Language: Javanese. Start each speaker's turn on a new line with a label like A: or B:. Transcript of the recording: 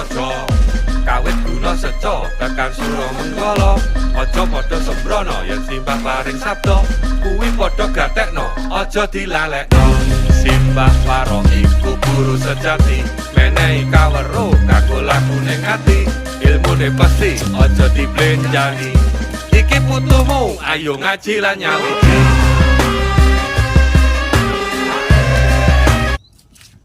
A: raja. Kawit guna seca tekan Suramenggala. Aja padha sembrono yen simbah paring sabda. Kuwi padha gatekno, aja dilalekno. Simbah Waro iku guru sejati, menehi kaweruh kanggo laku ning ati. Ilmune pasti aja diblenjani. Iki putumu, ayo ngaji lan nyawiji.